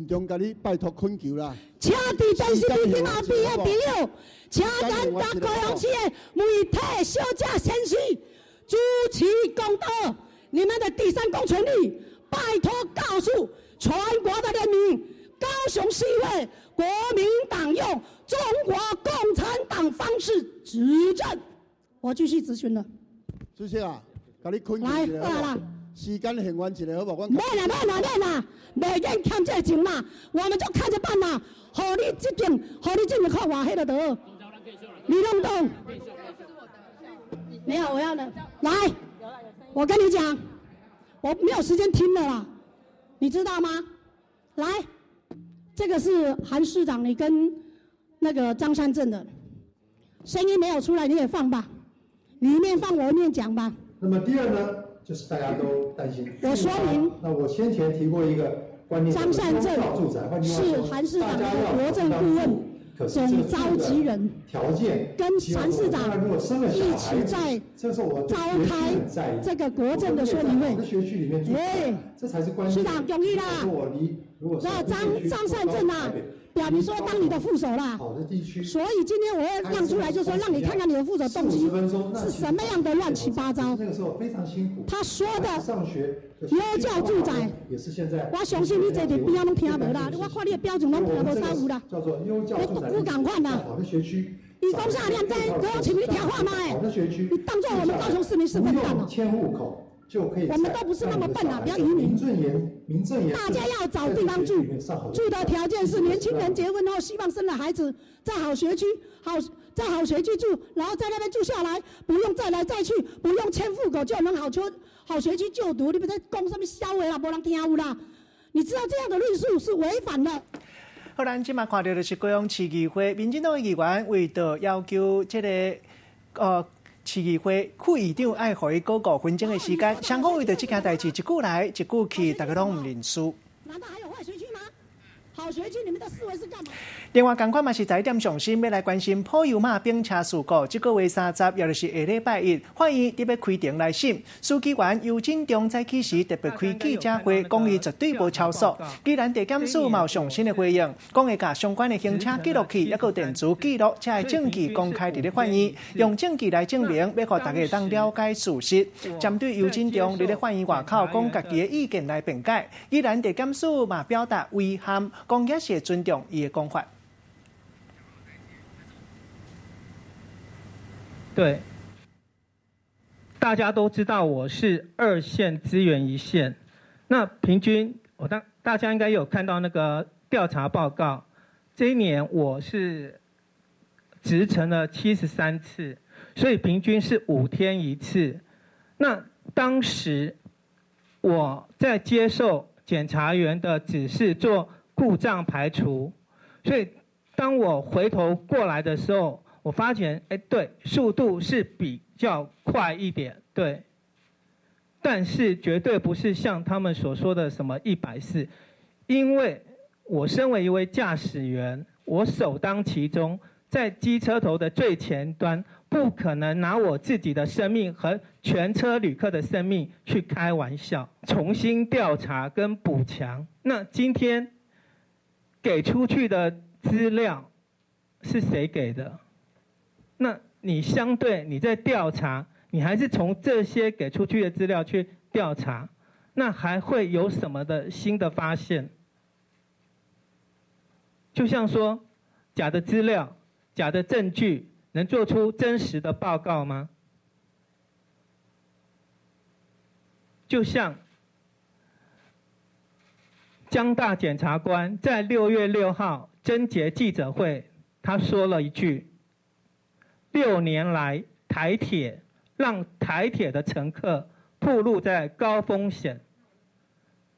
中共你拜託懇求啦。請佇電視機鏡後邊的朋友，請咱逐高雄市的媒體小姐先生主持公道，你們的第三公權力，拜託告訴全國的人民，高雄市議會國民黨用中國共產黨方式執政。我繼續質詢了。主席啊，共你懇求一下。來，好啦。時間還原一下好無？免啦免啦免啦，袂免欠這個情啦，我們就看着辦啦。予你這邊，予你這邊看話彼就得。你攏懂？沒有，我要的。來，我跟你講，我沒有時間聽了啦，你知道嗎？來，這個是韓市長，你跟那個張善政的聲音沒有出來，你也放吧，你一面放我一面講吧。那麼第二呢？就是大家都擔心。我說明。那我先前提過一個觀念，張善政是韓市長的國政顧問、總召集人，條件跟韓市長一起在召開這個國政的說明會。喂，這才是關鍵。市長同意啦。那張善政啊，表明說當你的副手啦。所以今天我會讓出來，就說讓你看看你的副手動機是什麼樣的亂七八糟。那個時候非常辛苦。他說的優教住宅，我相信你坐佇邊仔攏聽無啦，我看你的表情攏聽無啥有啦。你讀書仝款啦。伊講啥你毋知？高雄市民你聽看覓？你當作我們高雄市民是笨蛋哦。我們都不是那麼笨啊！不要愚民。大家要找地方住，住的條件是年輕人結婚後希望生了孩子在好學區，好在好學區住，然後在那邊住下來，不用再來再去，不用遷戶口就能好學好學區就讀。你別在講什麼痟話啦，無人聽有啦。你知道這樣的論述是違反了。好，咱這馬看著就是高雄市議會民進黨的議員為著要求這个市議會副議長愛予伊閣5分鐘的時間，雙方為著這件代誌一句來一句去，大家攏毋認輸。難道還有壞學區嗎？好學區，你們的思維是幹嘛？另外，仝款嘛是十一點上新，欲來關心普悠瑪反車事故。這個月30，也就是下禮拜一，法院佇欲開庭來審。書記員游振中早起時特別開記者會，講伊絕對無超速。宜蘭地檢署嘛有上新的回應，講會共相關的行車記錄器，抑閣電子記錄，這个證據公開佇咧法院，用證據來證明，欲予大家會當了解事實。針對游振中佇咧法院外口講家己的意見來辯解，宜蘭地檢署嘛表達遺憾，講也是會尊重伊的講法。對，大家都知道我是二線支援一線，那平均我當大家應該有看到那個調查報告，這一年我是值乘了73次，所以平均是5天一次。那當時我在接受檢查員的指示做故障排除，所以當我回頭過來的時候，我發現，哎，對，速度是比較快一點，對，但是絕對不是像他們所說的什麼140，因為我身為一位駕駛員，我首當其衝，在機車頭的最前端，不可能拿我自己的生命和全車旅客的生命去開玩笑。重新調查跟補強，那今天給出去的資料是誰給的？那你相對你在調查，你還是從這些給出去的資料去調查，那還會有什麼的新的發現？就像說，假的資料、假的證據，能做出真實的報告嗎？就像江大檢察官在6月6號偵結記者會，他說了一句：6年來，台鐵讓台鐵的乘客暴露在高風險，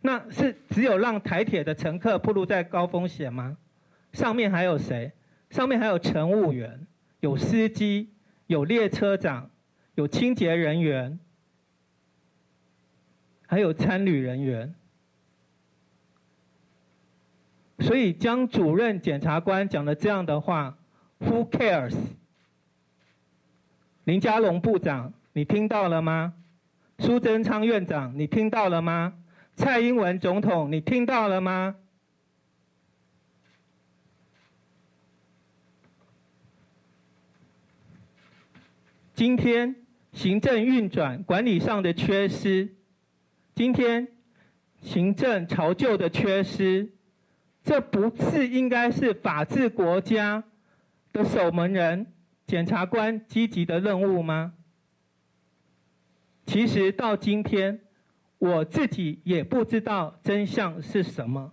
那是只有讓台鐵的乘客暴露在高風險嗎？上面還有誰？上面還有乘務員、有司機、有列車長、有清潔人員，還有餐旅人員。所以江主任檢察官講了這樣的話，Who cares？林佳龍部長，你聽到了嗎？蘇貞昌院長，你聽到了嗎？蔡英文總統，你聽到了嗎？今天行政運轉管理上的缺失，今天行政潮舊的缺失，這不是應該是法治國家的守門人、檢察官積極的任務嗎？其實到今天，我自己也不知道真相是什麼。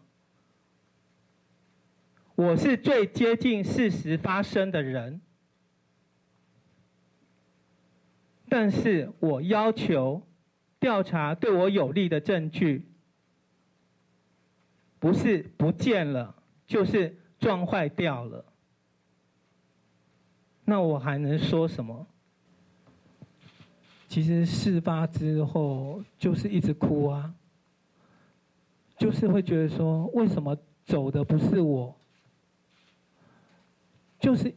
我是最接近事實發生的人，但是我要求調查對我有利的證據，不是不見了，就是撞壞掉了。那我還能說什麼？其實事發之後就是一直哭啊，就是會覺得說，為什麼走的不是我？就是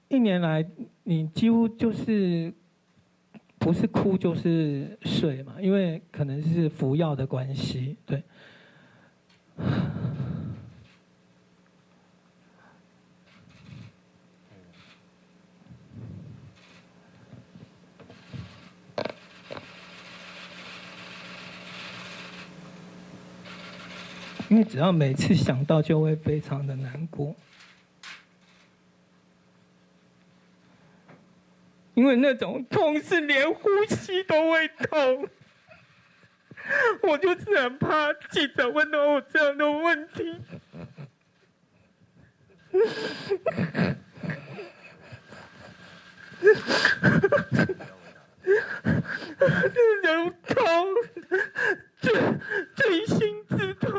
一年來，你幾乎就是不是哭就是睡嘛，因為可能是服藥的關係，對。因為只要每次想到，就會非常的難過。因為那種痛是連呼吸都會痛，我就是很怕記者問到我這樣的問題。這種痛，錐心之痛。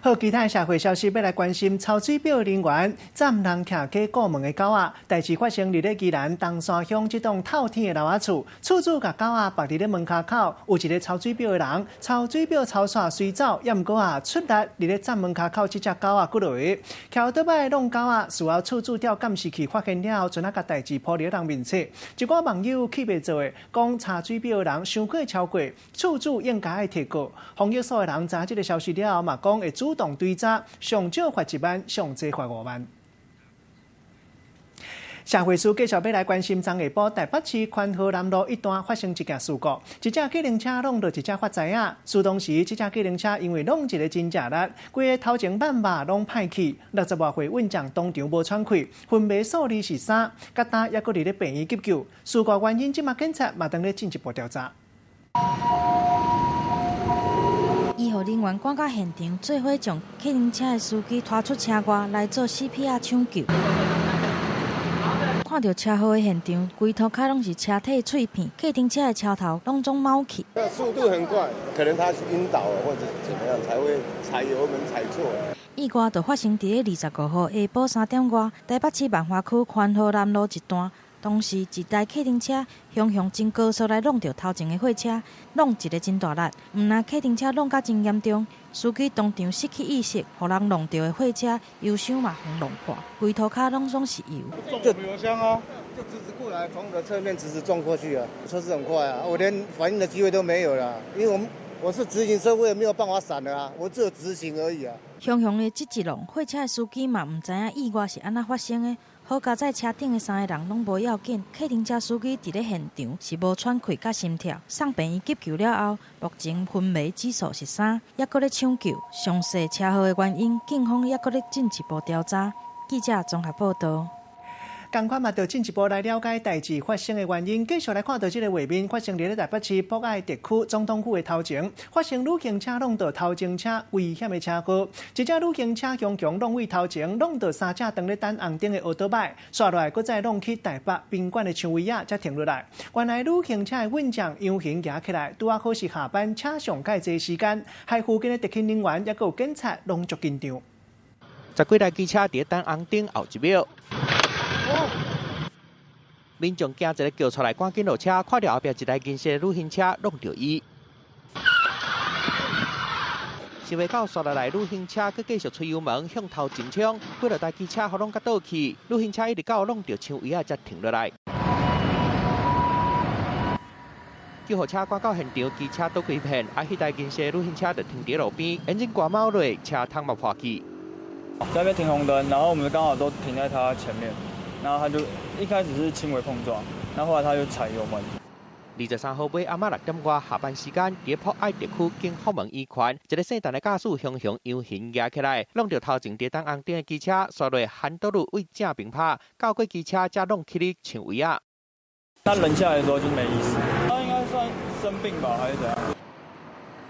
好，其他社會消息欲來關心，抄水表人員站人徛去顧門的狗仔，代誌發生佇咧宜蘭東山鄉這棟透天的樓仔厝，厝主共狗仔縛佇咧門跤口，有一個抄水表的人，抄水表抄煞隨走，猶毋過啊出力佇咧站門跤口這隻狗仔幾落個，騎倒擺弄狗仔，事後厝主調監視器發現了後，陣仔共代誌鋪佇人面前，一寡網友氣袂做的，講查水表的人傷過超過，厝主應該愛提告。防疫所的人知影這个消息了後，嘛講會主動追查，上少罰1萬，上濟罰5萬。社會署繼續欲來關心，昨下晡台北市寬和南路一段發生一件事故，一隻計程車挵著一隻發財仔。事當時，這隻計程車因為挵一个真食力，規个頭前半肉攏歹去。60外歲運將當場無喘氣，昏迷數字是3，佮今猶閣佇咧病院急救。事故原因這馬警察嘛當咧進一步調查。醫護人員趕到現場，做伙將客運車的司機拖出車外來做 CPR 搶救。看著車禍的現場，規塗跤攏是車體碎片，客運車的車頭攏總卯去。速度很快，可能他是暈倒了或者怎麼樣，才會踩油門踩錯。意外就發生佇咧25號下晡3點外，台北市萬華區寬和南路一段。當時一台客運車雄雄真高速來挵著頭前的貨車，挵一个真大力，毋但客運車挵甲真嚴重，司機當場失去意識，予人挵著的貨車油箱嘛予挵破，規塗跤攏總是油。撞油箱啊，就直直過來，從我的側面直直撞過去啊！車子很快啊，我連反應的機會都沒有啦，因為我是直行車，我也沒有辦法閃的啊，我只有直行而已啊。雄雄的這一挵，貨車的司機嘛毋知影意外是按怎發生的。好佳哉，車頂的3个人攏無要緊，客運車司機佇咧現場是無喘氣佮心跳，送病院急救了後，目前昏迷指數是3，猶閣咧搶救。詳細車禍的原因，警方猶閣咧進一步調查。記者綜合報道。仝款嘛，著進一步來了解代誌發生的原因。繼續來看到這个畫面，發生佇咧台北市博愛特區總統府的頭前，發生旅行車挵著頭前車危險的車禍。一隻旅行車雄雄挵位頭前，挵著3隻當咧等紅燈的奧多擺，煞落來閣再挵去台北賓館的牆圍仔，才停落來。原來旅行車的運將仰形行起來，拄仔好是下班車上蓋濟時間，害附近的特勤人員抑閣有警察攏足緊張。10幾台機車佇咧等紅燈後一秒。民眾驚一个叫出來，趕緊落車，看著後壁一台銀色旅行車挵著伊，想袂到煞落來旅行車閣繼續催油門向頭前衝，幾落台機車予挵甲倒去，旅行車一直到挵著牆圍仔才停落來。救護車趕到現場，機車倒規片，啊，彼台銀色旅行車就停佇路邊，引擎蓋貓落，車窗嘛破去。在那邊停紅燈，然後我們剛好都停在他前面，然後他就一開始是輕微碰撞，然後後來他就踩油門。23號尾暗仔6點外下班時間，佇博愛特區景福門以環，一个姓陳的駕駛雄雄仰行軋起來，挵著頭前佇等紅燈的機車，煞落韓道路位正平拍，到過機車才挵起咧牆圍仔。他人下來的時候就沒意識，他應該算生病吧，還是怎樣？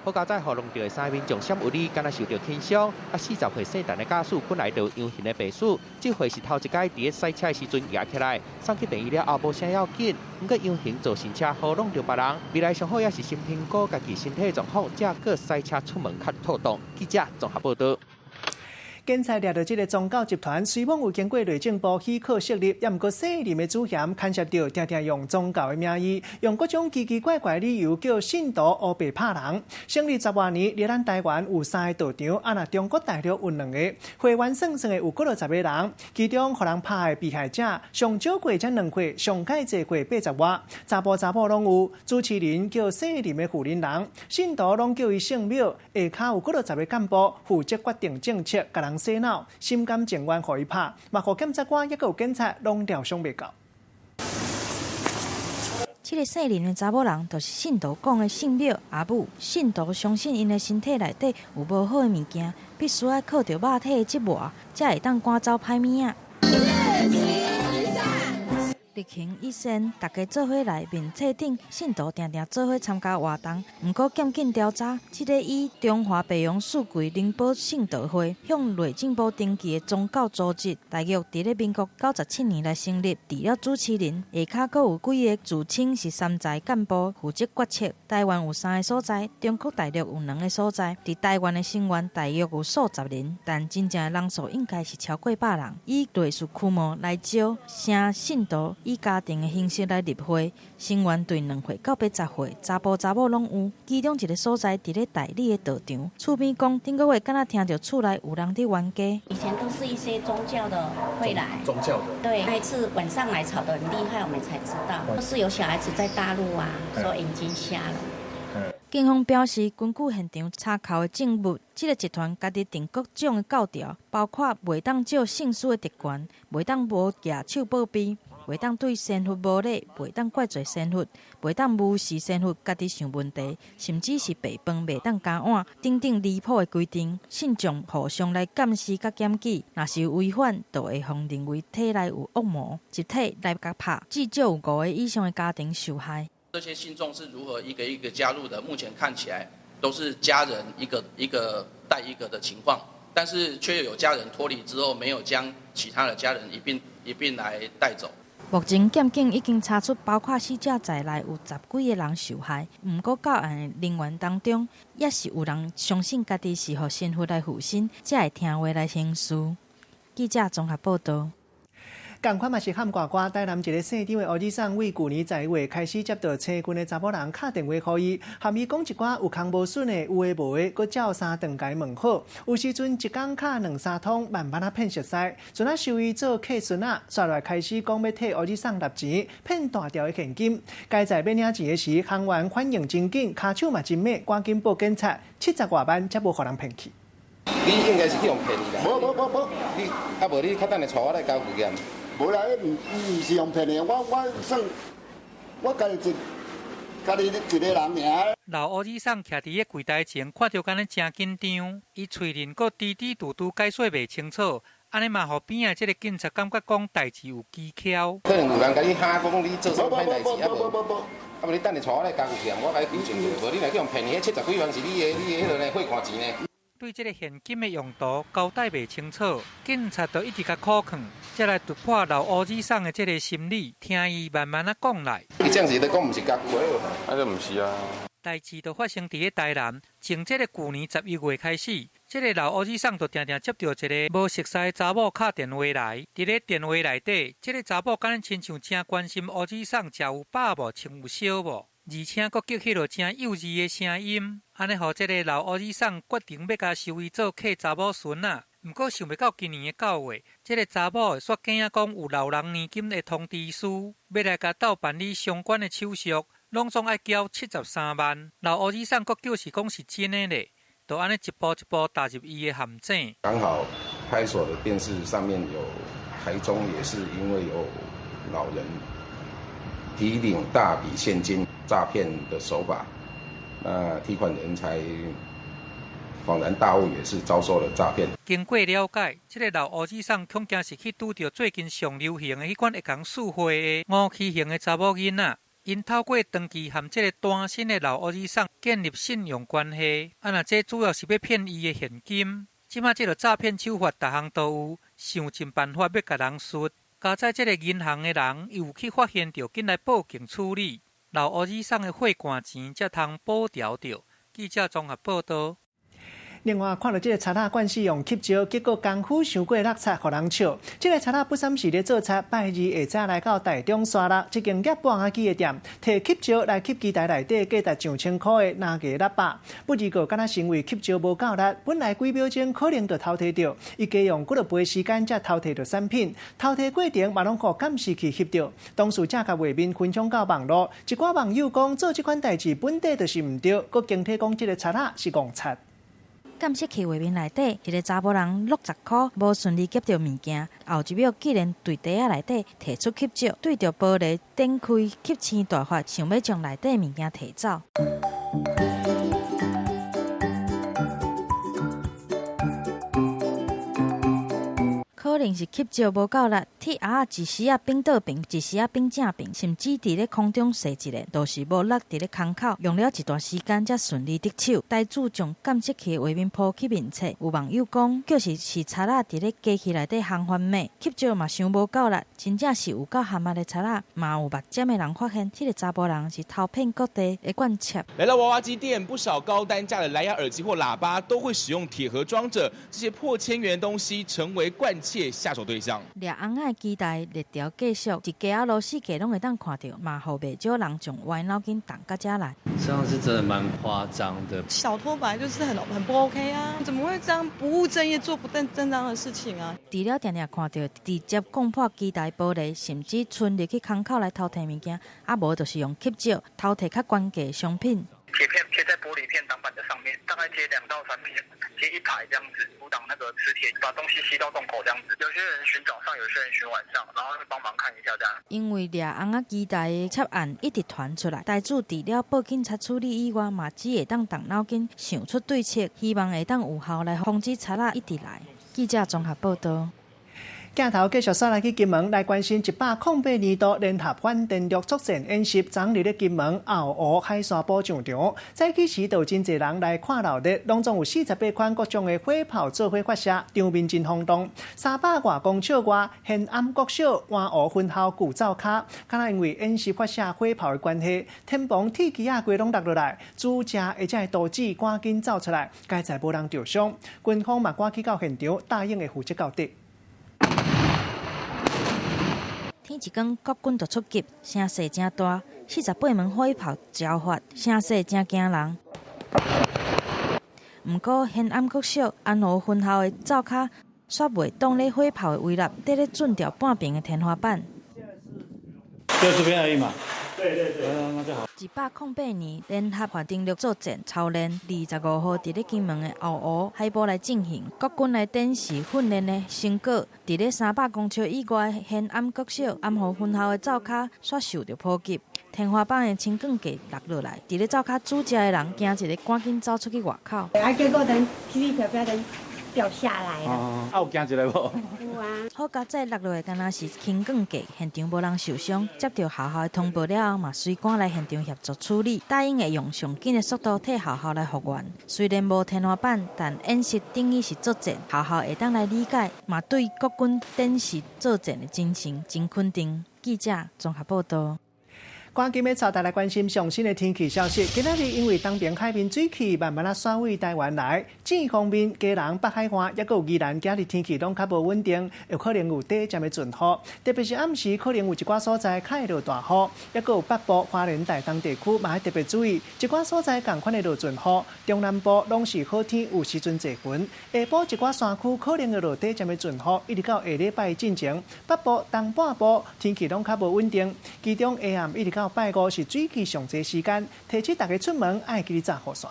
好佳哉，予挵著的三民眾閃有理，敢若受著輕傷。啊，40歲姓陳的駕駛本來就陽性的病史，這回是頭一擺佇咧賽車的時陣軋起來，送去病院了後無啥要緊。毋過陽性造成車禍挵著別人，未來上好也是先評估家己身體狀況，才閣賽車出門較妥當。記者綜合報導。警察掠著這个宗教集團，雖罔有經過內政部許可設立，也毋過姓林的主嫌牽涉著，定定用宗教的名義，用各種奇奇怪怪的理由叫信徒烏白拍人。成立十外年，佇咱台灣有三个道場，啊若中國大陸有兩個，會員算算的有幾落十個人，其中予人拍的被害者上少過才2歲，上蓋濟過80外，查埔查某攏有。主持人叫姓林的婦人人，信徒攏叫伊聖母，下跤有幾落十个幹部負責決定政策，共人洗腦，心甘情願予伊拍，嘛予檢察官抑閣有警察攏料想袂到。這个姓林的查某人，就是信徒講的聖母阿母。信徒相信𪜶的身體內底有無好的物件，必須愛靠著肉體的折磨，才會當趕走歹物仔。日行一善，大家做伙來面冊頂，信徒定定做伙參加活動。毋過檢警調查，這个以中華白楊四季靈寶聖道會向內政部登記的宗教組織，大約佇咧民國97年來成立。除了主持人，下跤閣有幾个自稱是三才幹部負責決策。台灣有三个所在，中國大陸有兩個所在。佇台灣的成員大約有數十人，但真正的人數應該是超過百人。以類似驅魔來招聲信徒以家庭的形式來入會，成員對2歲到80歲，查埔查某攏有。其中一个所在佇咧大里的道場，厝邊講頂個月敢若聽著厝內有人佇冤家。以前都是一些宗教的會來，宗教的。對，那一次晚上來吵得很厲害，我們才知道，都是有小孩子在大陸啊，說眼睛瞎了。警方表示，根據現場查扣的證物，這个集團家己定各種的教條，包括袂當借聖書的特權，袂當無舉手報備，袂當對神父無禮，袂當怪罪神父，袂當無視神父家己想問題，甚至是白飯袂當加碗等等離譜的規定。信眾互相來監視佮檢舉，若是有違反，就會予認為體內有惡魔，集體來共拍，至少有5個以上的家庭受害。這些信眾是如何一個一個加入的？目前看起來都是家人一個一個帶一個的情況，但是卻有家人脫離之後，沒有將其他的家人一併來帶走。目前檢警已經查出，包括死者在內有10幾個人受害。毋過到案的人員當中，也是有人相信家己是予神父來附身，才會聽話來行事。記者綜合報導。仝款嘛是喊呱呱，台南一个姓張的烏爾桑為舊年11月開始接到青軍的查某人敲電話予伊，含伊講一寡有空無筍的有的無的，閣照三頓共伊問好。有時陣一工敲兩三通，慢慢仔騙熟似，陣仔收伊做契孫仔，煞來開始講欲替烏爾桑納錢，騙大條的現金。該在欲領錢的時，行員反應真緊，跤手嘛真猛，趕緊報警察，70外萬才無予人騙去。你應該是去予騙去啦。無無無無，你啊無你較等下帶我來交附件。無啦，彼毋是用騙的，我算我家己一家己一个人爾。老烏爾桑徛佇咧櫃台前，看著敢若誠緊張，伊喙輪閣支支嘟嘟解說袂清楚，按呢嘛予邊仔這个警察感覺講代誌有蹊蹺。可能有人共你哈講你做啥物歹代誌，啊無，啊無你等下帶我來交附件，我共你糾正著。無你若去予騙去，彼70幾萬是你的，你的彼落呢匯款錢呢。對這个現金的用途交代袂清楚，警察就一直共苦勸，才來突破老烏爾桑的這个心理，聽伊慢慢仔講來。伊這樣子都講毋是家己的，啊，這毋是啊。代誌就發生佇咧台南，從這个舊年11月開始，這个老烏爾桑就定定接著一个無熟似的查某敲電話來。佇咧電話內底，這个查某敢若親像誠關心烏爾桑食有飽無，穿有燒無，而且閣激彼落誠幼稚的聲音，按呢予這个老烏爾桑決定欲共收伊做契查某孫仔。毋過想袂到今年的9月，這个查某煞驚講有老人年金的通知書，欲來共鬥辦理相關的手續。攏總愛繳73萬。老烏爾桑閣叫是講是真的咧，就按呢一步一步踏入伊的陷阱。剛好派出所的電視上面有台中，也是因為有老人提領大筆現金詐騙的手法，那提款人才恍然大悟，也是遭受了詐騙。經過了解，這个老烏子桑恐驚是去拄著最近上流行的彼款會共塑化的五畸形的查某囡仔，𪜶透過長期和這个單身的老烏子桑建立信用關係，啊若這主要是欲騙伊的現金。這馬這个詐騙手法，逐項都有，想盡辦法欲共人術。佳哉這个銀行的人有去發現著，緊來報警處理，老烏子桑的匯款錢才通保牢著。記者綜合報道。另外，看到這个賊仔慣勢用乞招，結果功夫傷過落漆，予人笑。這个賊仔不三時咧做賊，拜二下早來到台中沙鹿這間捏半仔機的店，提乞招來翕機台內底價值上千箍的藍牙喇叭。不過，敢若是因為翕招無夠力，本來幾秒鐘可能就偷提著，伊加用幾落倍時間才偷提著產品。偷提過程嘛攏予監視器翕著，當事者共畫面分享到網路，一寡網友講做這款代誌本底就是毋對，閣驚體講這个賊仔是戇賊。監視器畫面內底，一个查埔人60箍無順利挾著物件，後一秒竟然對袋仔內底提出翕照，對著玻璃展開翕生大法，想欲將內底物件提走。可能是翕照無夠力，鐵盒仔一時仔反倒爿，一時仔反正爿，甚至佇咧空中踅一下，都是無落佇咧空口，用了一段時間才順利得手。台主將監視器畫面鋪去面冊，有網友講，就是是賊仔佇咧機器內底烘番麥，翕照嘛傷無夠力，真正是有夠含仔的賊仔，嘛有目尖的人發現，這个查埔人是偷騙各地的慣竊。來到娃娃機店，不少高單價的藍牙耳機或喇叭都會使用鐵盒裝著，這些破千元的東西成為慣竊下手對象。掠尪仔的期待熱潮繼續，一街仔路四界攏會當看著，嘛予袂少人將歪腦筋動到遮來。這樣是真的蠻誇張的。小偷本來就是很不 OK 啊，怎麼會這樣不務正業做不正當的事情啊？除了定定看著直接摃破機台玻璃，甚至伸入去空口來偷提物件，啊無就是用翕照偷提較懸價商品。鐵片貼在玻璃片擋板的上面，大概貼2到3片，貼一排這樣子，阻擋那個磁鐵把東西吸到洞口這樣子。有些人巡早上，有些人巡晚上，然後會幫忙看一下這樣。因為掠尪仔機台的窃案一直傳出來，台主除了報警察處理以外，嘛只會當動腦筋想出對策，希望會當有效來防止賊仔一直來。記者綜合報道。鏡頭繼續煞來去金門來關心108年度聯合反電力作戰演習，昨日咧金門後湖海沙堡上場，早起時就有真濟人來看鬧熱，攏總有48款各種的火炮做伙發射，場面真轟動。300外公尺外，延安國小灣湖分校舊灶跤，敢若因為演習發射火炮的關係，天棚鐵枝仔規攏落落來，主食的這个杜子趕緊走出來，佳哉無人著傷。軍方嘛趕去到現場，答應會負責到底。天一光，國軍就出擊，聲勢誠大，48門火炮齊發，聲勢誠驚人。毋過，延安國小安和分校的灶跤，煞袂擋咧火炮的威力，佇咧震掉半爿的天花板。就這邊而已嘛。對對對，那就好。108年聯合反登陸作戰操練，25號佇咧金門的後湖海埔來進行。國軍來展示訓練的成果，佇咧300公尺以外的延安國小安和分校的灶跤，煞受著波及，天花板的青鋼架落落來。佇咧灶跤煮食的人驚一个，趕緊走出去外口。啊，結果等噼噼啪啪的掉下來了。啊，有驚一下無？有啊。好佳哉落落來，敢若是輕鋼架，現場無人受傷。接著學校的通報了後，嘛隨趕來現場協助處理，答應會用上緊的速度替學校來復原。雖然無天花板，但演習等於是作戰，學校會當來理解，嘛對國軍展示作戰的精神真肯定。記者綜合報道。趕緊欲帶大家來關心上新的天氣消息。今仔日因為東邊海面水汽慢慢仔徙位台灣來，這方面基隆北海岸抑閣有宜蘭，今日天氣攏較無穩定，有可能有短暫的陣雨，特別是暗時可能有一寡所在較會落大雨，抑閣有北部花蓮台東地區嘛愛特別注意，一寡所在仝款的落陣雨。中南部攏是好天，有時陣濟雲。下晡一寡山區可能會落短暫的陣雨，一直到下禮拜進前，北部東半部天氣攏較無穩定，其中下暗一直到拜五是水汽上濟時間，提醒大家出門愛記得紮雨傘。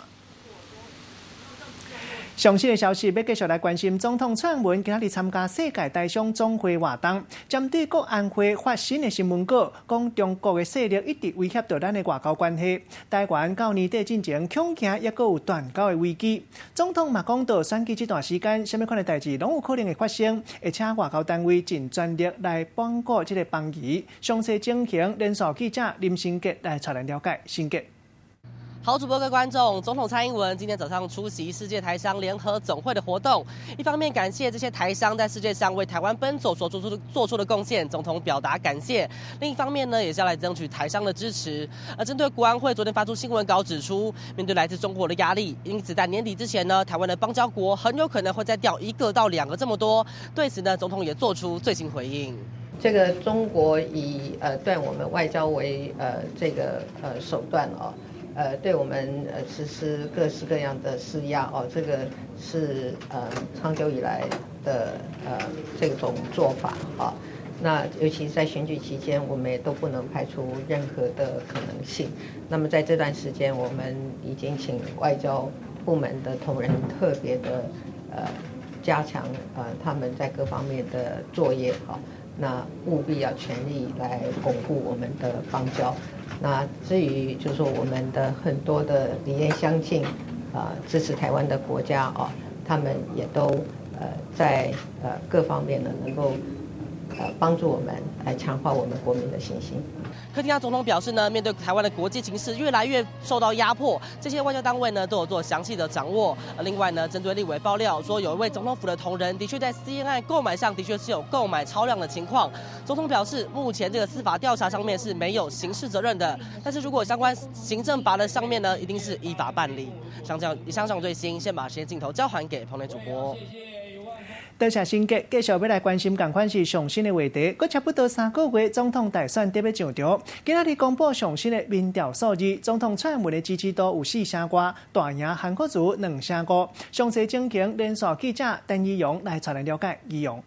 上新的消息，欲繼續來關心總統蔡英文今仔日參加世界台商總會活動，針對國安會發新的新聞稿，講中國的勢力一直威脅著咱的外交關係。台灣到年底進前恐驚猶閣有斷交的危機。總統嘛講到選舉這段時間，啥物款的代誌攏有可能會發生，而且外交單位盡全力來鞏固這个邦誼。詳細情形，連線記者林新杰來帶咱了解。新杰。好，主播各位觀眾，總統蔡英文今天早上出席世界台商聯合總會的活動，一方面感謝這些台商在世界上為台灣奔走所做出的貢獻，總統表達感謝；另一方面呢，也是要來爭取台商的支持。而針對國安會昨天發出新聞稿指出，面對來自中國的壓力，因此在年底之前呢，台灣的邦交國很有可能會再掉一個到兩個這麼多。對此呢，總統也做出最新回應。這個中國以斷我們外交為這個手段哦。對我們實施各式各樣的施壓哦，這個是長久以來的這種做法啊。那尤其是在選舉期間，我們也都不能排除任何的可能性。那麼在這段時間，我們已經請外交部門的同仁特別的加強他們在各方面的作業哈。那務必要全力來鞏固我們的邦交。那至於就是說我們的很多的理念相近啊，支持台灣的國家啊，他們也都在各方面呢能夠幫助我們來強化我們國民的信心。柯建總統表示呢，面對台灣的國際情勢越來越受到壓迫，這些外交單位呢都有做詳細的掌握。另外呢，針對立委爆料說，有一位總統府的同仁的確在 CNN 購買上的確是有購買超量的情況。總統表示，目前這個司法調查上面是沒有刑事責任的，但是如果相關行政法的上面呢，一定是依法辦理。像這樣，以上最新，先把時間鏡頭交還給彭磊主播。多謝新杰，繼續欲來關心仝款是上新的話題。閣差不多3個月，總統大選得欲上場。今仔日公布上新的民調數字，總統蔡英文的支持度有4成外，大贏韓國瑜2成5。詳細情形，連線記者陳怡蓉來帶咱了解。怡蓉。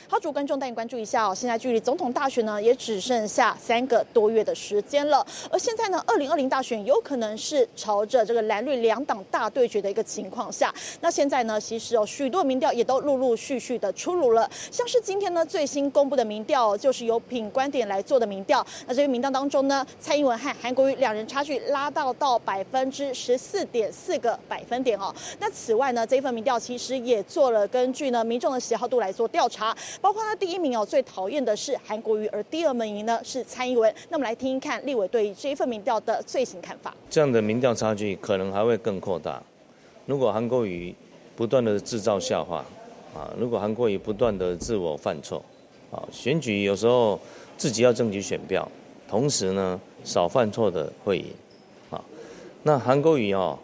好，主觀眾帶你關注一下哦。現在距離總統大選呢，也只剩下3個多月的時間了。而現在呢，2020大選有可能是朝着這個藍綠兩黨大對決的一個情況下。那現在呢，其實哦，許多民調也都陸陸續續的出爐了。像是今天呢，最新公布的民調，就是由品觀點來做的民調。那這個民調當中呢，蔡英文和韓國瑜兩人差距拉到14.4個百分點哦。那此外呢，這一份民調其實也做了根據呢民眾的喜好度來做調查。包括呢，第一名哦，最討厭的是韓國瑜，而第二名呢是蔡英文。那我們來聽聽看立委對這一份民調的最新看法。這樣的民調差距可能還會更擴大。如果韓國瑜不斷的製造笑話，啊，如果韓國瑜不斷的自我犯錯，啊，選舉有時候自己要爭取選票，同時呢，少犯錯的會贏。啊，那韓國瑜哦，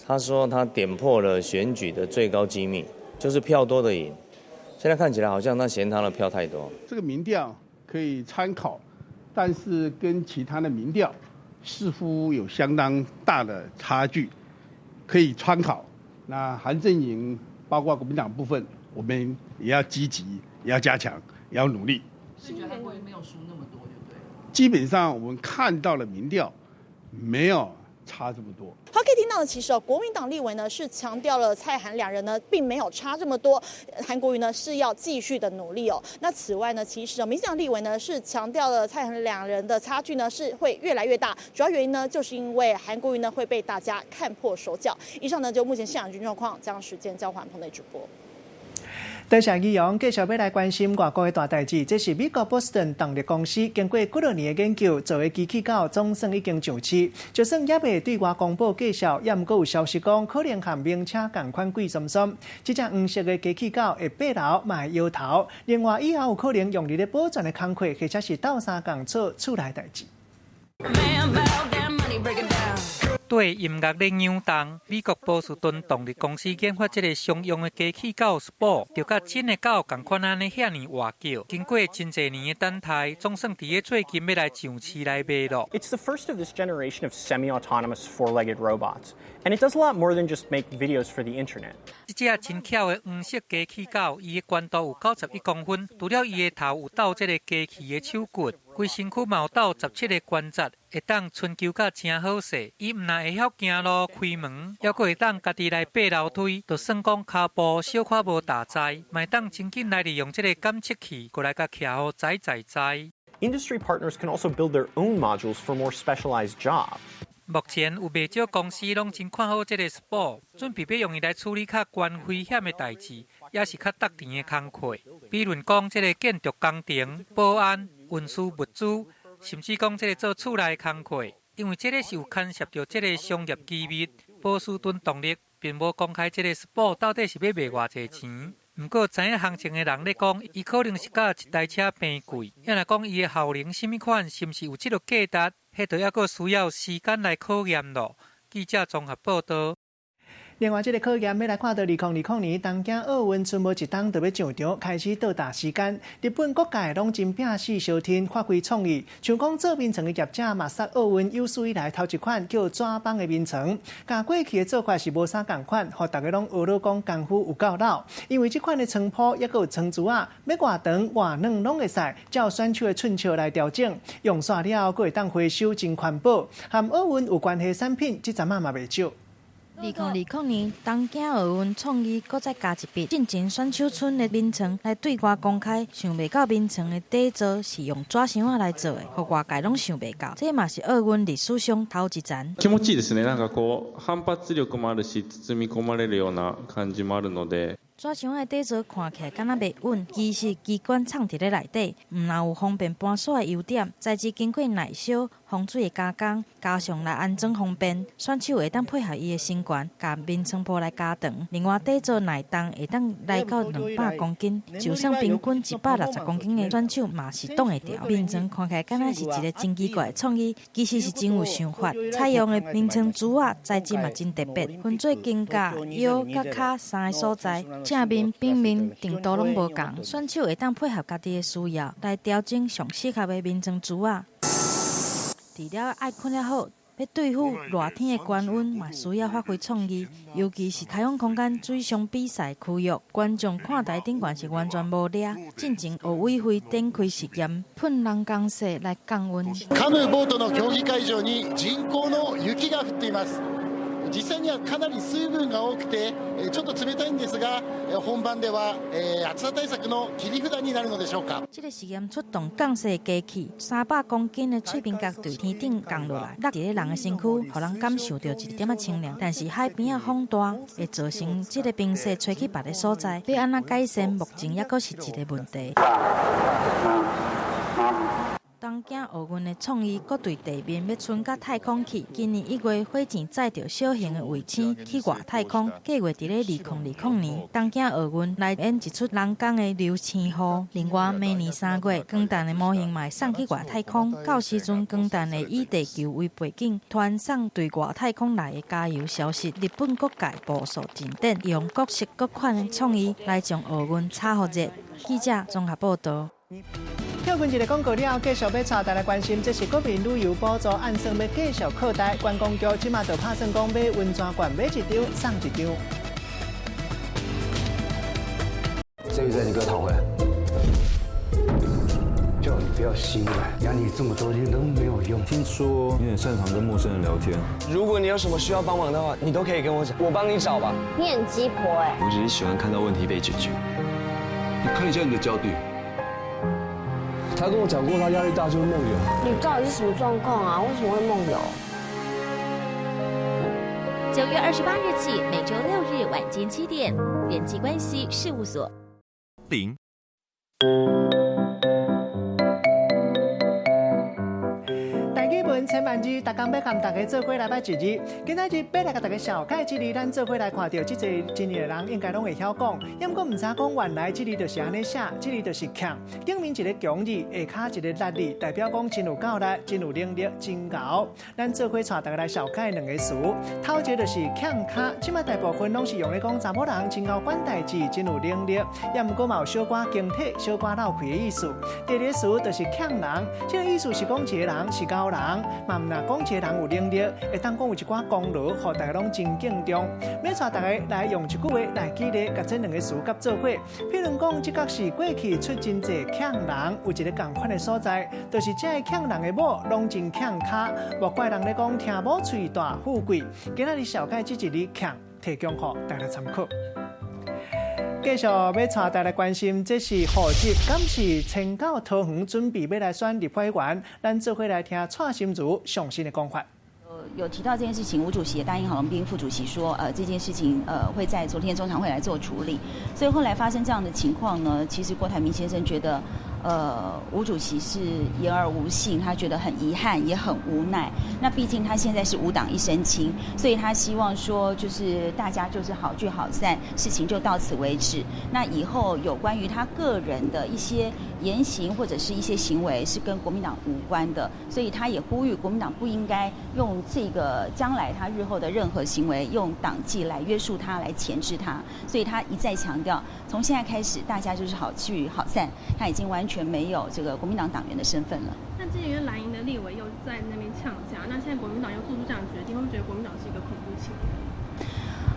他說他點破了選舉的最高機密，就是票多的贏。現在看起來好像他嫌他的票太多。這個民調可以參考，但是跟其他的民調似乎有相當大的差距，可以參考。那韓陣營包括國民黨部分，我們也要積極，也要加強，也要努力。所以覺得韓國瑜沒有輸那麼多，對不對？基本上我們看到了民調，沒有差這麼多。好，可以聽到的，其實哦，國民黨立委呢是強調了蔡韓兩人呢並沒有差這麼多，韓國瑜呢是要繼續的努力哦。那此外呢，其實哦，民進黨立委呢是強調了蔡韓兩人的差距呢是會越來越大，主要原因呢就是因為韓國瑜呢會被大家看破手腳。以上呢就目前現場軍狀況，將時間交還棚內主播。多謝怡蓉，繼續欲來關心外國的大代誌。這是美國波士頓動力公司經過幾多年的研究，做的機器狗總算已經上市。就算猶未對外公布介紹，猶毋過有消息講可能和名車仝款貴參參。這隻黃色的機器狗會爬樓，嘛會搖頭。另外，以後有可能用佇咧保全的工課，或者是鬥相共做厝內代誌。綴音樂咧扭動。美國波士頓動力公司研發這个商用的機器狗 Spot，就佮真的狗仝款按呢遐爾活叫。經過真濟年的等待，總算佇咧最近欲來上市來賣咯。 It's the first of this generation of semi-autonomous four-legged robots, and it does a lot more than just make videos for the internet. 這隻真巧的黃色機器狗，伊的懸度有91公分，除了伊的頭有鬥這个機器的手骨，規身軀嘛有鬥17个關節，會當伸虯甲誠好勢。伊毋但會曉行路、開門，猶閣會當家己來爬樓梯，就算講跤步小可無踏在，嘛會當真緊來利用這个感測器，過來共徛予在在在。 Industry partners can also build their own modules for more specialized jobs. 目前有袂少公司攏真看好這个 Spot，準備欲用伊來處理較懸危險的代誌，抑是較觸電的工課。比如講，這个建築工程、保安、運輸物資，甚至講這个做厝內的工課，因為這个是有牽涉著這个商業機密。波士頓動力並無公開這个 Spot 到底是欲賣偌濟錢。毋過知影行情的人咧講，伊可能是佮一台車平貴。抑若講伊的效能啥物款，是毋是有這个價值？彼就猶閣需要時間來考驗咯。記者綜合報導。另外，這个考驗欲來看到2020年東京奧運，賰無一冬就欲上場，開始倒踏時間。日本各界攏真拚死相挺，發揮創意。像講做眠床的業者嘛，殺奧運有史以來頭一款叫紙枋的眠床，佮過去的做法是無啥仝款，予大家攏呵咾講功夫有夠老。因為這款的床鋪猶閣有床珠仔，欲偌長偌軟攏會使，照選手的寸尺來調整。用煞了後，閣會當回收，真環保。和奧運有關係產品，這陣仔嘛袂少。2020年東京奧運創意閣再加一筆，進前選手村的眠床來對外公開，想袂到眠床的底座是用紙箱仔來做的，予外界攏想袂到，這嘛是奧運歷史上頭一層。気持ちいいですね。なんかこう反発力もあるし、包み込まれるような感じもあるので。紙箱仔的底座看起來敢若袂穩，其實機關藏佇咧內底，毋但有方便搬徙的優點，材質經過耐燒、防水的加工，加上來安裝方便，選手會當配合伊的身懸，共眠床鋪來加長。另外底座耐重會當來到200公斤，就算平均160公斤的選手嘛是擋會牢。眠床看起來敢若是一个真奇怪的創意，其實是真有想法。採用的眠床珠仔材質嘛真特別，分做肩胛、腰佮跤三个所在。正面、反面、長度攏無仝，選手會當配合家己的需要來調整上適合的眠床珠仔。除了愛睏了好，欲對付熱天的高溫嘛需要發揮創意，尤其是開放空間水上比賽區域，觀眾看台頂懸是完全無掠。進前奧委會展開實驗，噴人工雪來降溫。カヌーボートの競技会場に人工の雪が降っています。実際にはかなり水分が多くてちょっと冷たいんですが、本番では暑さ対策の切り札になるのでしょうか。這个實驗出動降雪機器，300公斤的碎冰角對天頂降落來，落佇咧人的身軀，予人感受著一點仔清涼。但是海邊仔風大，會造成這个冰雪吹去別个所在，欲按怎改善，目前猶閣是一个問題。東京奧運的創意，閣對地面欲伸到太空去。今年1月，火箭載著小型的衛星去外太空，計劃佇咧2020年東京奧運來演一齣人工的流星雨。另外，明年3月，光彈的模型嘛會送去外太空。到時陣，光彈會以地球為背景，傳送對外太空來的加油消息。日本各界步數進展，用各式各款的創意來將奧運炒予熱。記者綜合報導。跳過一个廣告了後，繼續欲帶大家關心，這是國民旅遊補助按算欲繼續擴大，觀光局這馬就拍算講買溫泉券買一張送一張。這個債你給我討回來！叫你不要心軟，養你這麼多年都沒有用。聽說你很擅長跟陌生人聊天，如果你有什麼需要幫忙的話，你都可以跟我講，我幫你找吧。你很雞婆欸。我只是喜歡看到問題被解決。你看一下你的焦慮。他跟我講過，他壓力大就會夢遊。你到底是什麼狀況啊？為什麼會夢遊？9月28日起，每週六日晚間7點，人際關係事務所。零。台語文冊千萬字，逐工欲共大家做伙來捌一字。今仔日欲來共大家紹介這字，咱做伙來看著，這濟真濟人應該攏會曉講。猶毋過毋知講原來這字就是按呢寫，這字就是強。頂面一个強字，下跤一个力字，代表講真有夠力，真有能力，真𠢕。咱做伙帶大家來紹介兩個詞，頭一个就是強跤，這馬大部分攏是用咧講查某人真𠢕管代誌，真有能力，猶毋過嘛有小可經體、小可落氣的意思。第二個詞就是強人，這個意思是講一个人是𠢕人，嘛毋若講一个人有能力，會當講有一寡功勞，予大家攏真敬重。欲帶大家來用一句話來舉例，共這兩个詞佮做伙。譬如講，這角是過去出真濟強人，有一个仝款的所在，就是這个強人的某攏真強跤，莫怪人咧講聽某喙大富貴。今仔日紹介這一字強，提供予大家參考。繼續欲帶大家來關心，這是戶籍，敢是遷到桃園準備欲來選立法委員？咱做伙來聽蔡心如上新的講法。有提到這件事情，吳主席也答應郝龍斌副主席說，這件事情，會在昨天中常會來做處理。所以後來發生這樣的情況呢，其實郭台銘先生覺得，吳主席是言而無信，他覺得很遺憾，也很無奈。那畢竟他現在是無黨一身輕，所以他希望說，就是大家就是好聚好散，事情就到此為止。那以後有關於他個人的一些言行或者是一些行為，是跟國民黨無關的，所以他也呼籲國民黨不應該用這個將來他日後的任何行為用黨紀來約束他，來鉗制他。所以他一再強調，從現在開始，大家就是好聚好散，他已經完全沒有這個國民黨黨員的身份了。那之前因為藍營的立委又在那邊嗆聲，那現在國民黨又做出這樣的決定，會不會覺得國民黨是一個恐怖情人？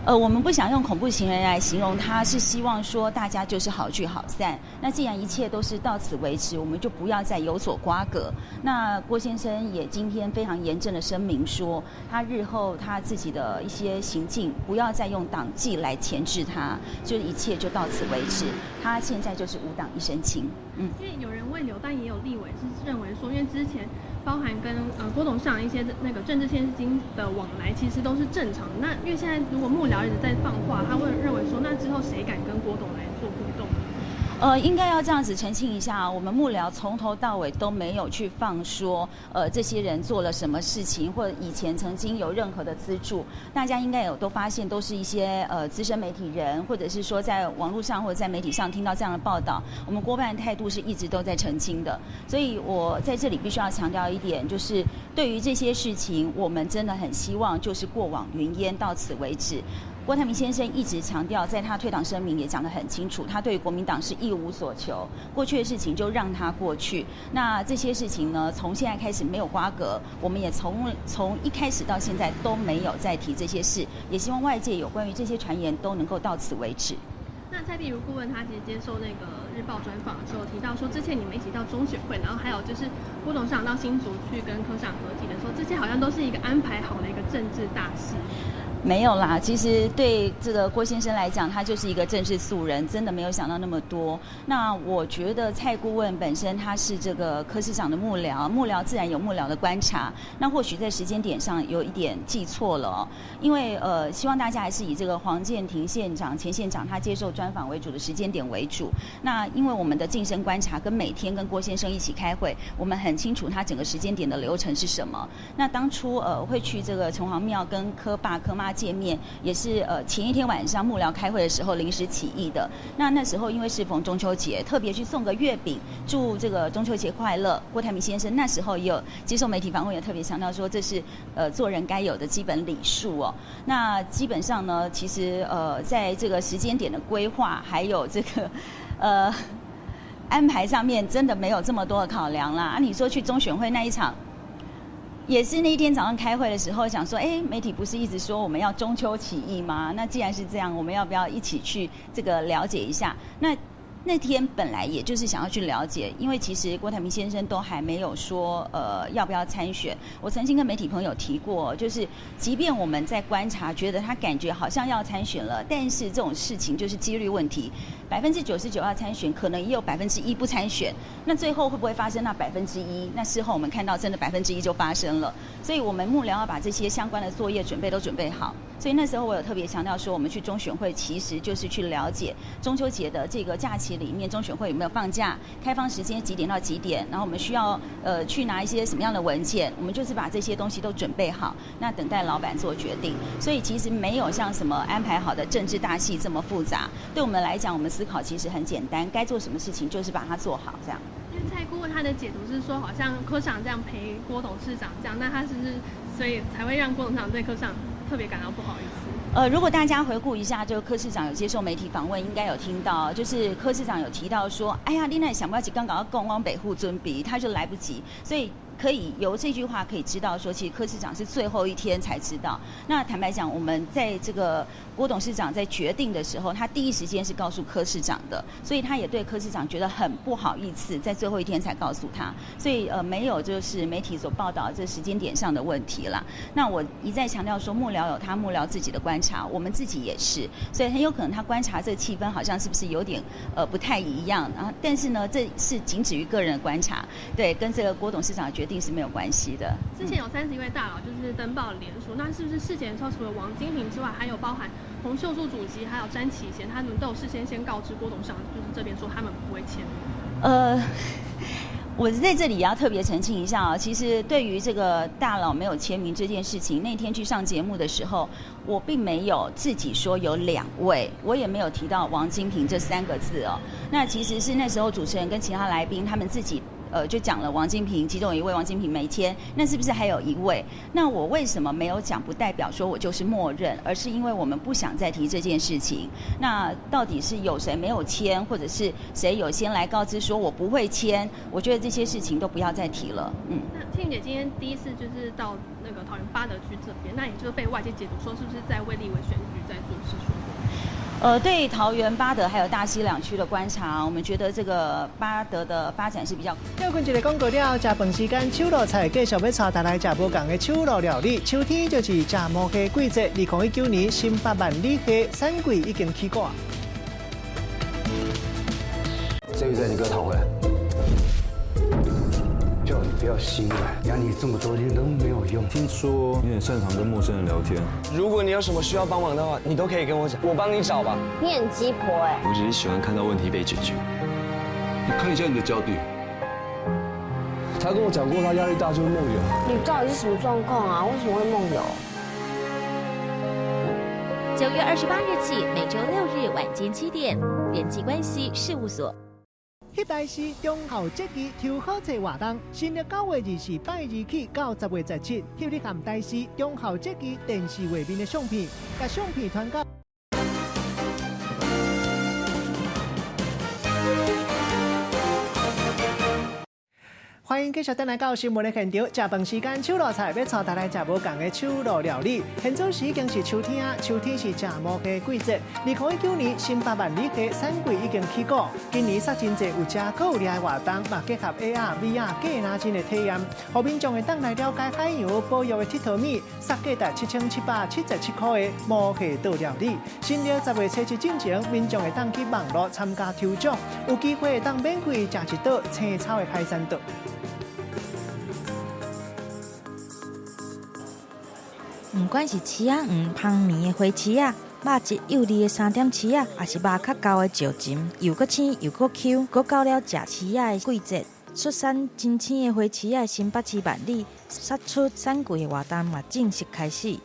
我們不想用恐怖情人來形容他，是希望說大家就是好聚好散。那既然一切都是到此為止，我們就不要再有所瓜葛。那郭先生也今天非常嚴正的聲明說，他日後他自己的一些行徑，不要再用黨紀來鉗制他，就一切就到此為止。他現在就是無黨一身輕。嗯，因為有人慰留，但也有立委是認為說，因為之前包含跟郭董事長一些那個政治獻金的往來，其實都是正常的。那因為現在如果幕僚一直在放話，他會認為說，那之後誰敢跟郭董來做互動？應該要這樣子澄清一下，我們幕僚從頭到尾都沒有去放說，這些人做了什麼事情，或者以前曾經有任何的資助。大家應該有都發現，都是一些資深媒體人，或者是說在網絡上或者在媒體上聽到這樣的報道。我們郭辦的態度是一直都在澄清的，所以我在這裡必須要強調一點，就是對於這些事情，我們真的很希望就是過往雲煙，到此為止。郭台銘先生一直強調，在他退黨聲明也講得很清楚，他對國民黨是一無所求，過去的事情就讓他過去。那這些事情呢，從現在開始沒有瓜葛，我們也從一開始到現在都沒有再提這些事，也希望外界有關於這些傳言都能夠到此為止。那蔡壁如顧問他其實接受那個日報專訪的時候提到說，之前你們一起到中選會，然後還有就是郭董事長到新竹去跟柯市長合體的時候，這些好像都是一個安排好的一個政治大事。沒有啦，其實對這個郭先生來講，他就是一個政治素人，真的沒有想到那麼多。那我覺得蔡顧問本身他是這個柯市長的幕僚，幕僚自然有幕僚的觀察。那或許在時間點上有一點記錯了哦，因為希望大家還是以這個黃健庭縣長、前縣長他接受專訪為主的時間點為主。那因為我們的近身觀察跟每天跟郭先生一起開會，我們很清楚他整個時間點的流程是什麼。那當初會去這個城隍廟跟柯爸柯媽見面，也是前一天晚上幕僚開會的時候臨時起意的。那時候因為適逢中秋節，特別去送個月餅，祝這個中秋節快樂。郭台銘先生那時候也有接受媒體訪問，也特別強調說這是做人該有的基本禮數哦。那基本上呢，其實在這個時間點的規劃，還有這個安排上面，真的沒有這麼多的考量啦。啊，你說去中選會那一場。也是那一天早上開會的時候，想說，哎，媒體不是一直說我們要中秋起義嗎？那既然是這樣，我們要不要一起去這個了解一下？那天本來也就是想要去了解，因為其實郭台銘先生都還沒有說要不要參選。我曾經跟媒體朋友提過，就是即便我們在觀察，覺得他感覺好像要參選了，但是這種事情就是幾率問題，99%要參選，可能也有1%不參選。那最後會不會發生那1%？那事後我們看到真的1%就發生了。所以我們幕僚要把這些相關的作業準備都準備好。所以那時候我有特別強調說，我們去中選會其實就是去了解中秋節的這個假期。期裡面，中選會有沒有放假？開放時間幾點到幾點？然後我們需要去拿一些什麼樣的文件？我們就是把這些東西都準備好，那等待老闆做決定。所以其實沒有像什麼安排好的政治大戲這麼複雜。對我們來講，我們思考其實很簡單，該做什麼事情就是把它做好，這樣。因為蔡顧問他的解讀是說，好像柯市長這樣陪郭董事長這樣，那他是不是所以才會讓郭董事長對柯市長特別感到不好意思？如果大家回顧一下，就柯市長有接受媒體訪問，應該有聽到，就是柯市長有提到說，哎呀，你哪想不到剛剛講往北護尊比，他就來不及，所以可以由這句話可以知道說，其實柯市長是最後一天才知道。那坦白講，我們在這個郭董事長在決定的時候，他第一時間是告訴柯市長的，所以他也對柯市長覺得很不好意思，在最後一天才告訴他。所以沒有就是媒體所報道這時間點上的問題啦。那我一再強調說，幕僚有他幕僚自己的觀察，我們自己也是，所以很有可能他觀察這個氣氛好像是不是有點不太一樣啊？但是呢，這是僅止於個人的觀察，對，跟這個郭董事長的決定是沒有關係的。之前有31位大佬就是登報聯署，那是不是事前說除了王金平之外，還有包含洪秀柱主席，還有詹啟賢，他們都有事先先告知郭董事長，就是這邊說他們不會簽名。我在這裡也要特別澄清一下啊，其實對於這個大佬沒有簽名這件事情，那天去上節目的時候，我並沒有自己說有2位，我也沒有提到王金平這3個字哦。那其實是那時候主持人跟其他來賓他們自己。就講了王金平，其中有一位王金平沒簽，那是不是還有一位？那我為什麼沒有講？不代表說我就是默認，而是因為我們不想再提這件事情。那到底是有誰沒有簽，或者是誰有先來告知說我不會簽？我覺得這些事情都不要再提了。嗯。那慶姐今天第一次就是到那個桃園八德區這邊，那也就是被外界解讀說是不是在為立委選舉在做事說？對桃園八德還有大溪兩區的觀察，我們覺得這個八德的發展是比較。跳過一个廣告了，食飯時間，手路菜繼續欲帶大家來食無仝的手路料理。秋天就是食魔蝦季節，2019年新北萬里蝦產季已經起鼓。這個債你給我討回來。叫你不要心軟，養你這麼多年都沒有用。聽說你很擅長跟陌生人聊天，如果你有什麼需要幫忙的話，你都可以跟我講，我幫你找吧。你很雞婆哎。我只是喜歡看到問題被解決。你看一下你的腳底。他跟我講過，他壓力大就會夢遊。你到底是什麼狀況啊？為什麼會夢遊？9月28日起，每週6日晚間7點，人際關係事務所。彼代是中秋節日抽好冊活動，新曆9月24拜二起到10月17，翕你含台視中秋節日電視畫面的相片，共相片傳到。歡迎繼續轉來到新聞的現場，食飯時間，手路菜欲帶大家來食無仝的手路料理。現在時已經是秋天啊，秋天是食魔蝦季節。2019年新北萬里蝦產季已經起鼓，今年殺真濟有食閣有掠的活動，嘛結合 AR、VR 過若真的體驗，予民眾會當來了解海洋保育的𨑨迌物，殺價值7777塊的魔蝦島料理。新曆10月7日進前，民眾會當去網路參加抽獎，有機會會當免費食一道青草的海產島。毋管是鼠仔黃芳綿的花鼠仔，肉質幼膩的三點鼠仔，抑是肉較厚的石鱘，又閣青又閣 Q，閣到了食鼠仔的季節，出產真鮮的花鼠仔，新北市萬里殺出產季的活動嘛正式開始。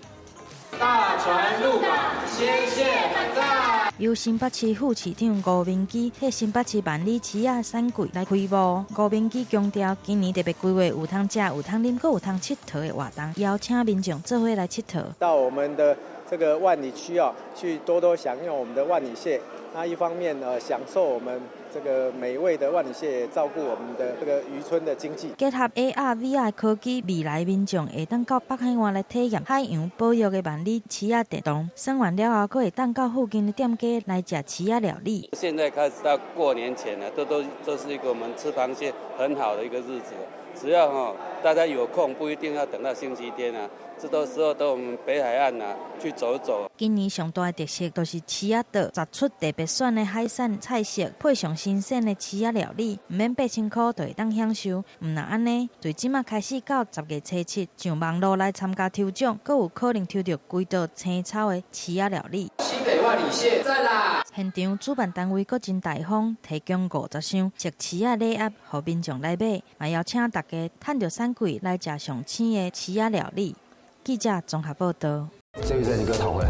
大船入港，鮮蟹滿載。由新北市副市長吳明基替新北市萬里鼠仔產季來開幕。吳明基強調，今年特別規劃有通食、有通啉、閣有通𨑨迌的活動，邀請民眾做伙來𨑨迌。到我們的這個萬里區啊，去多多享用我們的萬里蟹。那一方面呢，享受我們這個美味的萬里蟹，照顧我們的這個漁村的經濟。結合 AR、VR 科技，未來民眾會當到北海岸來體驗海洋保育的萬里鼠仔地動。耍完了後，閣會當到附近的店家來食鼠仔料理。現在開始到過年前呢，都是一個我們吃螃蟹很好的一個日子。只要大家有空，不一定要等到星期天啊，這到時候到我們北海岸啊去走走。今年上大的特色就是鼠仔島十出特別選的海產菜色，配上新鮮的鼠仔料理，毋免8000箍就會當享受。毋但按呢，對這馬開始到10月7日上網路來參加抽獎，閣有可能抽著規道青草的鼠仔料理。新北萬万里蟹，赞啦！现场主办单位阁真大方，提供50箱熟翅仔礼盒，予民众来买，嘛邀请大家趁著产季来食上鲜的翅仔料理。记者综合报道。这辈子你给我讨回来！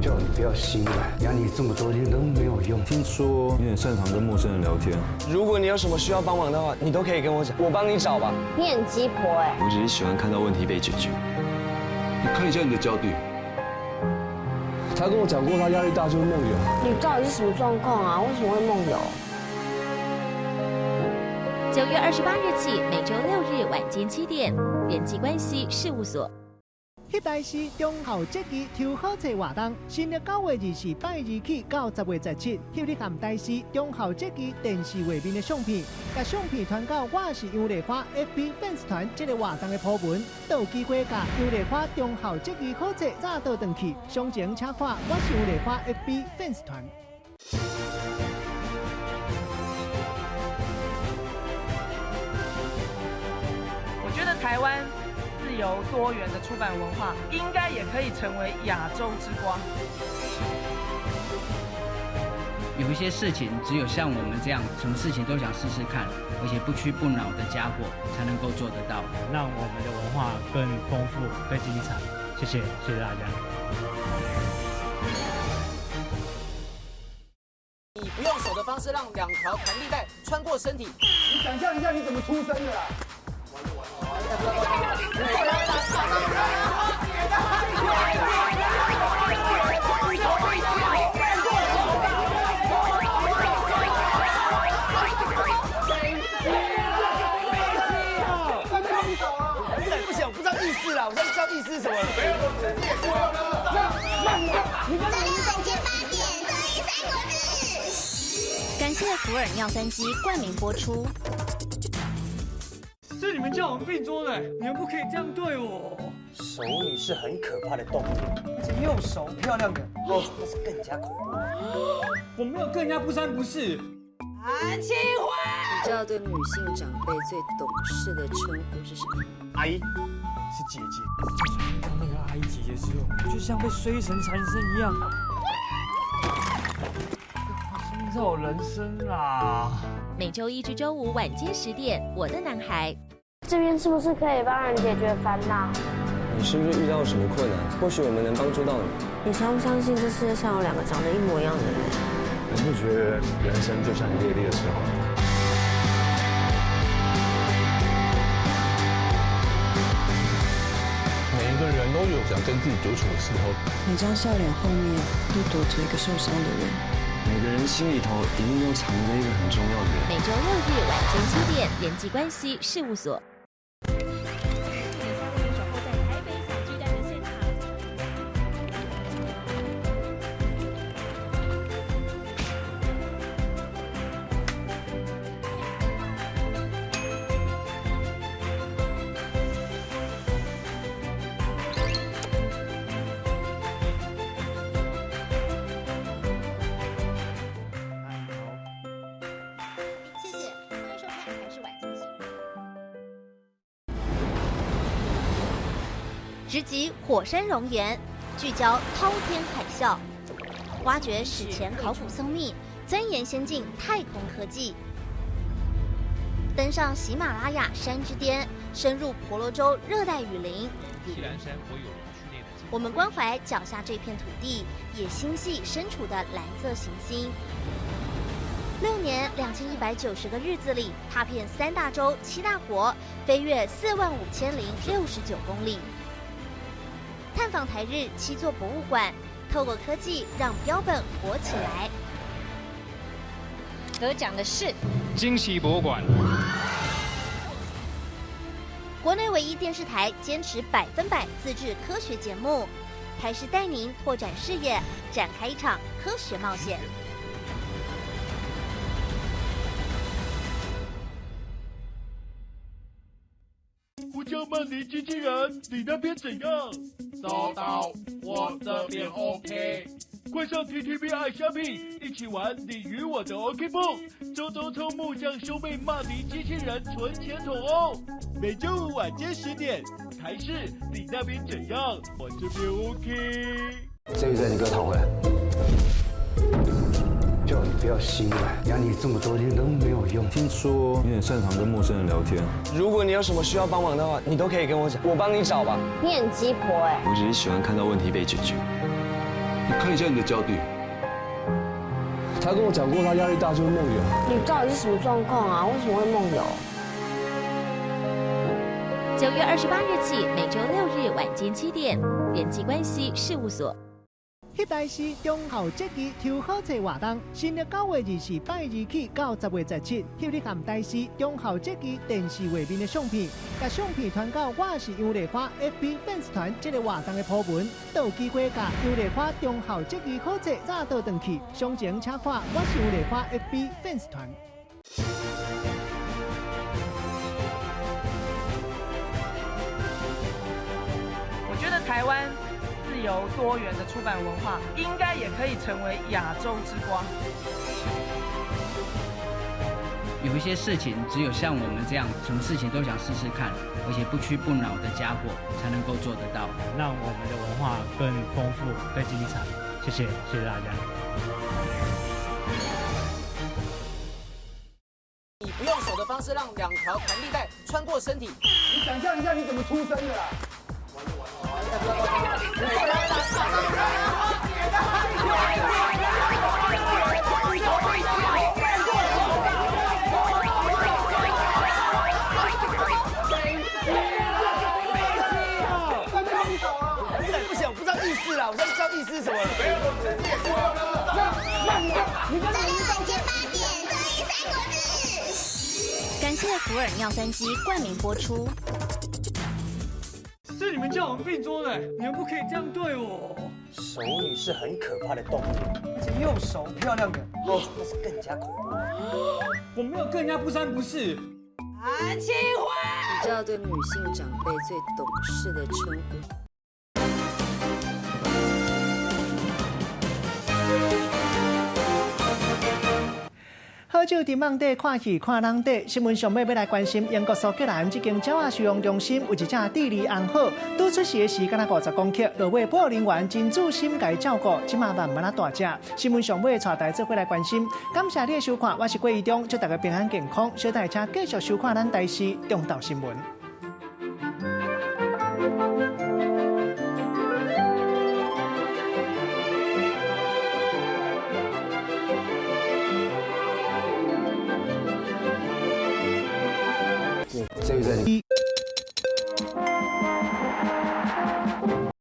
叫你不要心软，养你这么多年都没有用。听说你很擅长跟陌生人聊天，如果你有什么需要帮忙的话，你都可以跟我讲，我帮你找吧。你很鸡婆哎！我只是喜欢看到问题被解决。你看一下你的脚底。他跟我讲过，他压力大就会梦游。你到底是什么状况啊？为什么会梦游？ 9月28日起，每周六日晚间7点，人际关系事务所。翕台视中秋节日抽好册活动，新历9月24拜二起到10月17，翕你含台视中秋节日电视画面的相片，共相片传到我是杨丽花 FB 粉丝团这个活动的 po 文，就有机会共杨丽花中秋节日好册早倒转去。详情请看我是杨丽花 FB 粉丝团。我觉得台湾自由多元的出版文化，应该也可以成为亚洲之光。有一些事情，只有像我们这样，什么事情都想试试看，而且不屈不挠的家伙，才能够做得到，让我们的文化更丰富、更精彩。谢谢，谢谢大家。以不用手的方式让两条弹力带穿过身体。你想象一下，你怎么出生的啦？不行，我不知道意思啦，我不知道意思是什么。没有，我自己也过了。那你跟你晚间8点，综艺三国志。感谢福尔尿酸机冠名播出。是你们叫我们并桌的，你们不可以这样对我。熟女是很可怕的动物，而且又熟漂亮的，哦，那是更加恐怖。我没有跟人家不三不四。韩清辉，你知道对女性长辈最懂事的称呼是什么？阿姨，是姐姐。遇到那个阿姨姐姐之后，就像被衰神缠身一样。创造人生啊！每周一至周五晚间10点，我的男孩。这边是不是可以帮人解决烦恼？你是不是遇到什么困难？或许我们能帮助到你。你相不相信这世界上有两个长得一模一样的人？你不觉得人生就像一列列车吗？每一个人都有想跟自己独处的时候。每张笑脸后面都躲着一个受伤的人。每个人心里头一定都藏着一个很重要的人。每周六日晚间7点，人际关系事务所。直击火山熔岩，聚焦滔天海啸，挖掘史前考古僧秘，钻研先进太空科技，登上喜马拉雅山之巅，深入婆罗洲热带雨林。我们关怀脚下这片土地，也心系身处的蓝色行星。6年2190个日子里，踏遍三大洲七大国，飞越45069公里。探访台日七座博物馆，透过科技让标本活起来。得奖的是惊奇博物馆。国内唯一电视台坚持100%自制科学节目，台视带您拓展视野，展开一场科学冒险。我叫曼尼机器人，你那边怎样？收到，我这边 OK。快上 TTV 爱虾米，一起玩你与我的 OK 绷，周周抽木匠兄妹骂尼机器人存钱筒哦。每周五晚间10点，台视，你那边怎样？我这边 OK。這個債你給我討回來。叫你不要心軟，養你這麼多年都沒有用。聽說你很擅長跟陌生人聊天。如果你有什麼需要幫忙的話，你都可以跟我講，我幫你找吧。你很雞婆哎。我只是喜歡看到問題被解決。你看一下你的腳底。他跟我講過，他壓力大就會夢遊。你到底是什麼狀況啊？為什麼會夢遊？ 9月28日起，每週六日晚間7點，人際關係事務所。翕台視中秋節日抽好冊活動，新曆9月24拜二起到10月17，翕你含台視中秋節日電視畫面的相片，共相片傳到我是楊麗花 FB 粉絲團這個活動的鋪文，都有機會共楊麗花中秋節日好冊早倒轉去。詳情請看我是楊麗花 FB 粉絲團。我覺得台灣自由多元的出版文化，應該也可以成為亞洲之光。有一些事情，只有像我們這樣，什麼事情都想試試看，而且不屈不撓的家伙，才能夠做得到，讓我們的文化更豐富、更精彩。謝謝，謝謝大家。以不用手的方式，讓兩條彈力帶穿過身體。你想象一下，你怎麼出生的啦？不行，我不知道意思啦，我現在不知道意思是什麼了。沒有，我自己也過了。那你周六晚間8點，綜藝三國志。感謝福爾尿酸機冠名播出。是你們叫我們併桌的，你們不可以這樣對我。熟女是很可怕的動物，而且又熟漂亮的，哦，那是更加恐怖。我沒有跟人家不三不四。韓青樺，你知道對女性長輩最懂事的稱呼？好酒佇網底看戲看人底，新聞上尾欲來關心英國蘇格蘭這間鳥仔收容中心有一隻智利紅鶴，拄出世的時敢若50公克，落尾保護人員真注心共伊照顧，這馬慢慢仔大隻。新聞上尾帶大家做伙來關心，感謝你的收看，我是郭宜中，祝大家平安健康，小等下請繼續收看咱台視中晝新聞。